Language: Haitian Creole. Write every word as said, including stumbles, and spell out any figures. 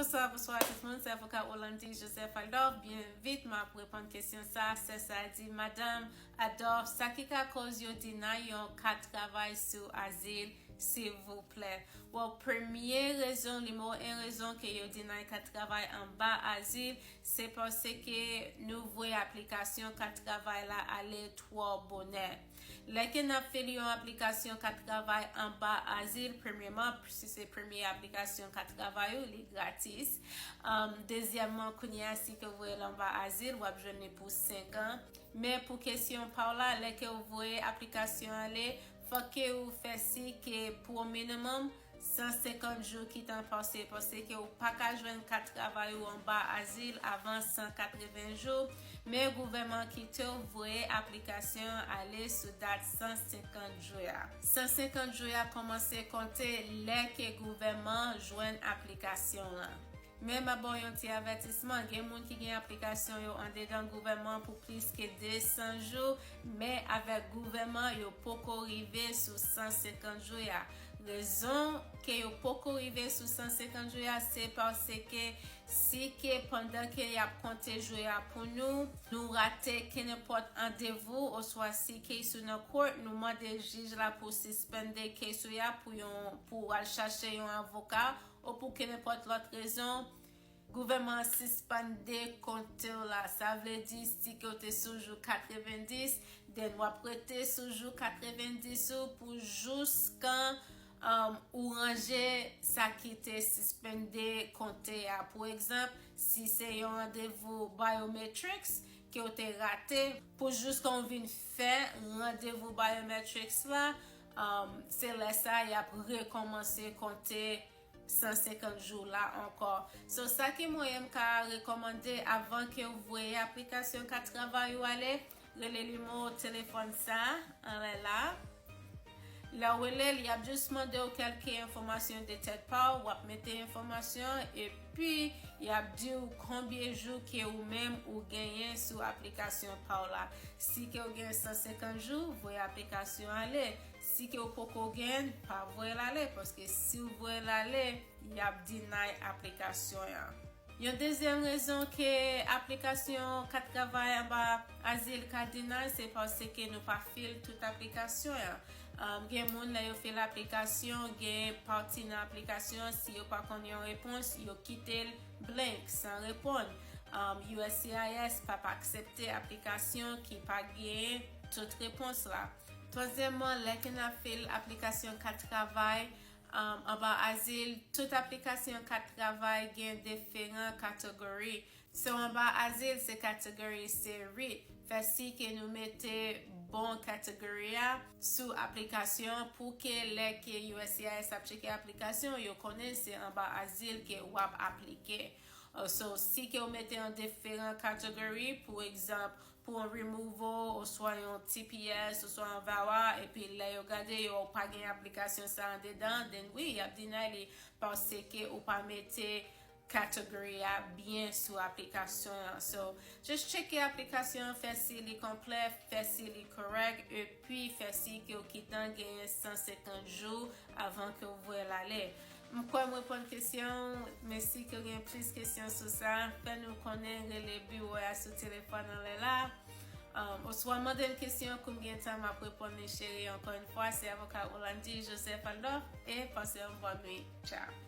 Bonswa, bonswa tout moun, se avoka Rolandi Joseph Adolphe. Byen vit, m ap reponn kesyon sa. Sè sa di, Madanm Adolphe, sa ki ka koz yo deny yon kat travay sou azil, silvouplè? Bon, premye rezon, nimewo en rezon ke yo deny kat travay anba azil, se paske nou voye aplikasyon kat travay la ale twò bonè. Lè ke n ap fè yon aplikasyon kat travay anba azil, premyèman, si se premye aplikasyon kat travay ou, li gratis. Um, dezyèmman, kounye a, si ke w voye l anba azil, w ap jwenn li pou senk an. Men pou kesyon pa w la, lè ke w voye aplikasyon ale, fòk ke ou fè si ke pou minimum san senkant jou ki tan pase, paske ou pa ka jwenn kat travay ou anba azil avan san katreven jou, men gouvènman kite w voye aplikasyon ale sou dat san senkant jou a. San senkant jou a kòmanse konte lè ke gouvèman jwenn aplikasyon an. Men m ap ba w yon ti avètisman, gen moun ki gen aplikasyon yo andedan gouvèman pou plis ke de san jou, men avèk gouvèman yo poko rive sou san senkant jou a. Rezon ke yo poko rive sou san senkant jou a, se paske si ke pandan ke y ap konte jou a pou nou, nou rate kenenpòt randevou, oswa si case ou nan court, nou mande jij la pou sispende case ou a pou yon, pou al chache yon avoka, ou pou kenenpòt lòt rezon, gouvèman an sispann dekonte w la. Sa vle di, si ke w te sou jou katrevenndis, then w ap rete sou jou katrevenndis ou pou jouskan, um, ou ranje sa ki te sispann dekonte a. Pou egzanp, si se yon randevou biometrics ke w te rate, pou jouskan w vin fè randevou biometrics la, um, se lè sa y ap rekòmanse konte san senkant jou la ankò. So, sa ki mwen m ka rekòmande avan ke w voye aplikasyon kat travay ou ale, rele nimewo telefòn sa anlè la. Lè w rele l, y ap jis mande w kèlke enfòmasyon de tèt pa w, w ap mete enfòmasyon, epi y ap di w konbyen jou ke ou menm ou genyen sou aplikasyon pa w la. Si ke w gen san senkant jou, voye aplikasyon ale. Si ke w poko gen, pa voye l ale, paske si w voye l ale, y ap deny aplikasyon an. Yon dezyèm rezon ke aplikasyon kat travay anba azil ka deny, se paske nou pa fil tout aplikasyon an. Um, gen moun, lè yo fil aplikasyon, gen pati nan aplikasyon, si yo pa konn yon repons, yo kite l blank, san reponn. Um, U S C I S p ap aksepte aplikasyon ki pa gen tout repons la. Twazyèmman, lè ke n ap fil aplikasyon kat travay, um, anba azil, tout aplikasyon kat travay gen diferan category. So, anba azil, se category se rit. Fè si ke nou mete bon category a sou aplikasyon pou ke lè ke U S C I S ap tcheke aplikasyon, yo konnen se anba azil ke w ap aplike. Uh, so, si ke w mete an diferan category, pou egzanp, pou yon removal, oswa yon T P S, oswa yon VAWA, epi lè yo gade yo, ou pa gen aplikasyon sa andedan, then wi, y ap deny li paske ou pa mete category a byen sou aplikasyon an. So, just tcheke aplikasyon an, fè si li konplè, fè si li kòrèk, epi fè si ke w gentan genyen san senkant jou avan ke w voye l ale. M kwè m reponn kesyon w, men si ke w gen plis kesyon sou sa, fè nou konnen, rele biwo a sou telefòn anlè la. Um, oswa mande m kesyon, kou m gen tan, m ap reponn li, cheri. Ankò yon fwa, se avoka Rolandi Joseph Adolphe, e pase yon bòn nwit. Tchao.